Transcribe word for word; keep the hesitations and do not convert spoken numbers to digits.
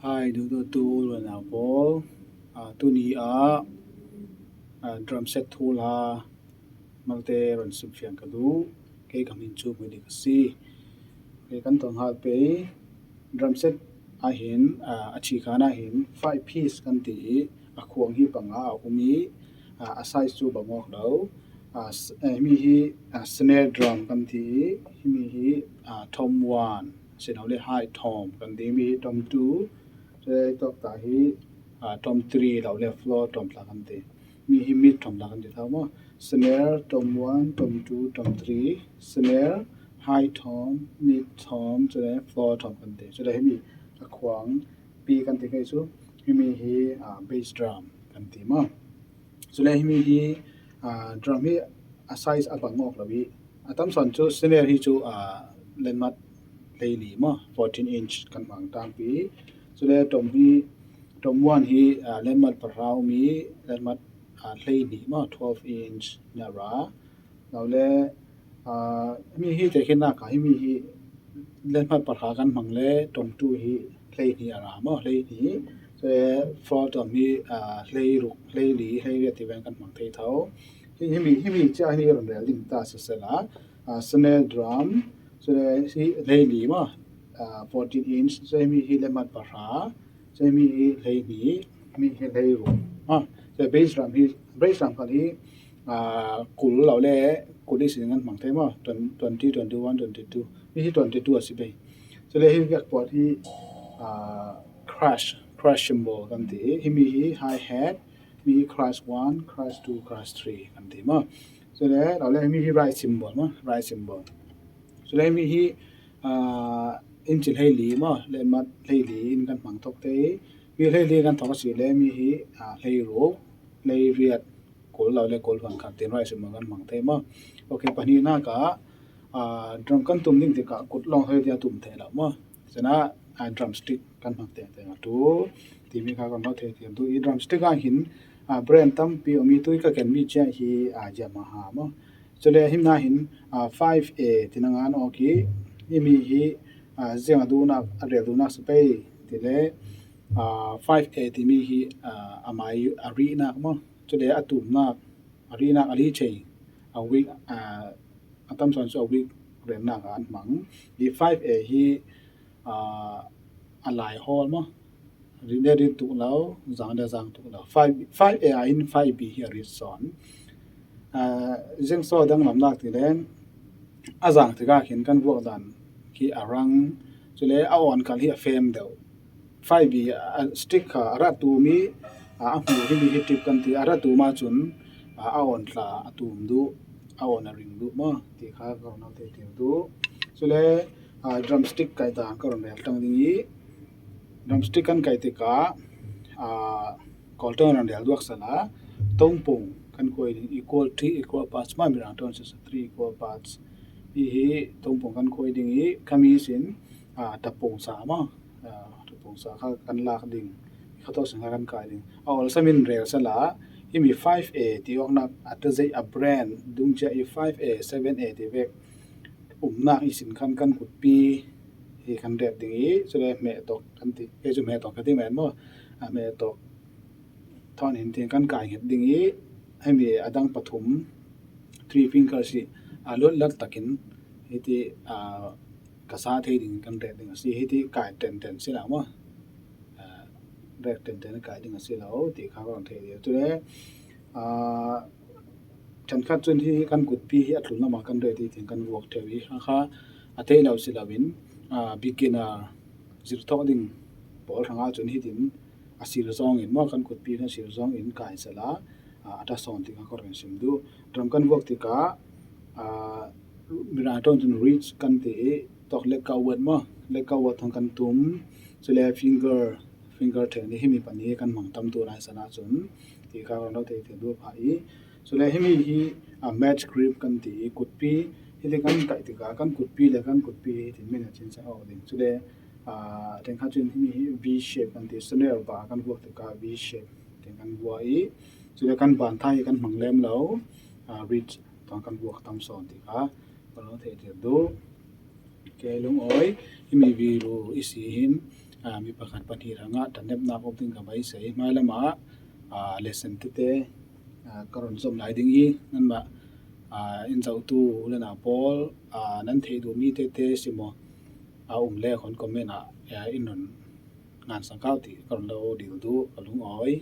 Hai, duhdawtu u le u nau pawl, ah, tuni ah, ah, drum set thu la malte rawn simfiang ka duh. Kei ka hmin chu Muhni ka si. Kei kan tawn nghal pei. Drum set ah hin, ah, a chhikhan ah hin five piece kan ti i, a khuang hi panga a um i, ah, a size chu bang awk lo. Ah, s-, eh, hemi hi, ah, snare drum kan ti i, hemi hi, ah, tom one, si lo le high tom kan ti, hemi hi tom two, chuan tawk ta hi, ah, tom three lo le floor tom tla kan ti. Mi hi mid tom tla kan ti tho maw. Snare tom one, tom two, tom three, snare, high tom, mid tom, chuan floor tom kan ti. Chuan hemi a khuang pi kan ti phei chu, hemi hi, ah, bass drum kan ti maw. Chuan hemi hi, ah, drum hi a size a bang awk lo i, a tam sawn chu snare hi chu, ah, lenmat hleili maw, fourteen inch kan hmang tangpi. Chuan tom hi, tom one hi, ah, lenmat pahra um i, lenmat, ah, hleili maw, twelve inch ni a ra. Lo le, ah, hemi hi tehkhin nak a, hemi hi lenmat pahra kan hmang le, tom two hi hleihnih a ra maw, hleihnih. Chuan floor tom hi, ah, hleiruk, hleili, hleiriat ti vel kan hmang thei tho. Hi, hemi, hemi chiah hemi rawn rel ding ta sesela, ah, snare drum, chuan hi hleili maw, ah, fourteen inch, chuan hemi hi lenmat pahra, chuan hemi hi hleihnih, hemi hi hleiruk. Ah, chuan bass drum hi, bass drum khan hi, ah, kul lo le, kul i sin kan hmang thei maw, twen-, twenty, twenty-one, twenty-two. Mi hi twenty-two a si phei. Chuan hi vek pawh hi, ah, crash, crash cymbal kan ti. Hemi hi hi-hat, mi hi crash one, crash two, crash three kan ti maw. Chuan lo le, mi hi ride cymbal maw, ride cymbal. Chuan mi hi, ah, inchi hleili maw, lenmat hleili in kan hmang thawk thei. Mi hleili kan thawk a si le, mi hi, ah, hleiruk, hleiriat, kul lo le kul hmang khat tin ride cymbal kan hmang thei maw. Ok, pahnih nak a, ah, drum kan tum ding tikah kut lawng hoi tia tum thei lo maw. Chuan a, ah, drumstick kan hmang teng teng a tu, ti mi kha kan lo thei thiam tu. I drumstick ah hin, ah, brand tampi awm i, tui ka ken mi chiah hi, ah, Yamaha maw. Chuan hemi ah hin, ah, five A tina ngan awk i, hemi hi, ah, ziang a duhnak, a rel duhnak si phei ti le, ah, five A ti mi hi, ah, a mai a rihnak maw. Chuan a tumnak, a rihnak a li chei, a weak, ah, a tam sawn chu a weak relnak ah an hmang. I five A hi, ah, a lai hawl maw. Rit le rit tuk lo, zang le zang tuk lo. Five, five A ah hin five B hi a rit sawn. Ah, zeng saw danglam lak ti le, a zang tikah hin kan vuak dan hi a rang, chuan a awn kal hi a fem deuh. Five B a stick kha a rat tum i, a, a hmur hi mi hi tip kan ti, a rat tum a chun, a, a awn tla a tum duh, a awn a ring duh maw, ti kha ka rawn lo thei tir duh. Chuan, a, drumstick kaih dan ka rawn rel tlang ding i, drumstick kan kaih tikah, a, kawltawn rawn rel duak sela, tawngpung kan khawi ding, equal, three equal parts maw, Mirang tone sesa, three equal parts. Hei hi tawngpung kan khawi ding i, khami sin, a, tapung sa maw, a, tapung sa kha kan lak ding, kha tawk sin kha kan kai ding. A awlsamin rel sela, hemi five A ti awknak a ta zei a brand, dung chiah i five A, seven A ti vek umnak i sin khan kan kutpi hi kan ret ding i, chuan hmeh tawk kan ti, hei chu hmeh tawk ka ti mai maw, a hmeh tawk thawn hin tiang kan kai nghet ding i, hemi a dang pathum, three fingers hi, a, luat lat takin, hiti, a, ka sa thei ding kan ret ding a si, hiti kai ten ten si lo maw. A, ret ten ten kai ding a si lo, ti kha ka rawn thei ding. Chuan, a, ṭhenkhat chuan hi kan kutpi hi a tlun lamah kan ret i, tiang kan vuak theuh i, kha kha a theih lo si lovin, a, beginner zir thawk ding pawl hrangah chuan hitin, a sir zawngin maw, kan kutpi kha sir zawngin kai sela, a, a ta sawn ti kha ka rawn sim duh. Drum kan vuak tikah, a, Mirang tone chun ridge kan ti i, tawk lek ka wet maw, lek ka wet thawng kan tum, chuan finger, finger theng ni hemi pahnih kan hmang tam tu lai sana chun, ti kha ka rawn lo thei thei duh phah i. Chuan hemi hi, a, match grip kan ti i, kutpi, hiti kan kaih tikah kan kutpi leh kan kutpi hi tin min a chin chang awk ding. Chuan, a, ṭhenkhat chuan hemi hi V shape kan ti, snare bar kan vuak tikah V shape tin kan vua i, chuan kan ban thai hi kan hmang lem lo, a, ridge tawng kan vuak tam sawn ti kha ka lo thei tir duh. Kei lungawi, hemi V ru i si hin, mi pakhat pahnih rangah thanepna kop ding ka beisei. Hmai lamah lesson tete ka run zom lai ding hi. Nanmah in zohtu u le nau pawl, nan theih duh mi tete simaw a um le khon comment ah in run ngan sangkau tih ka run lo dil duh ka lungawi.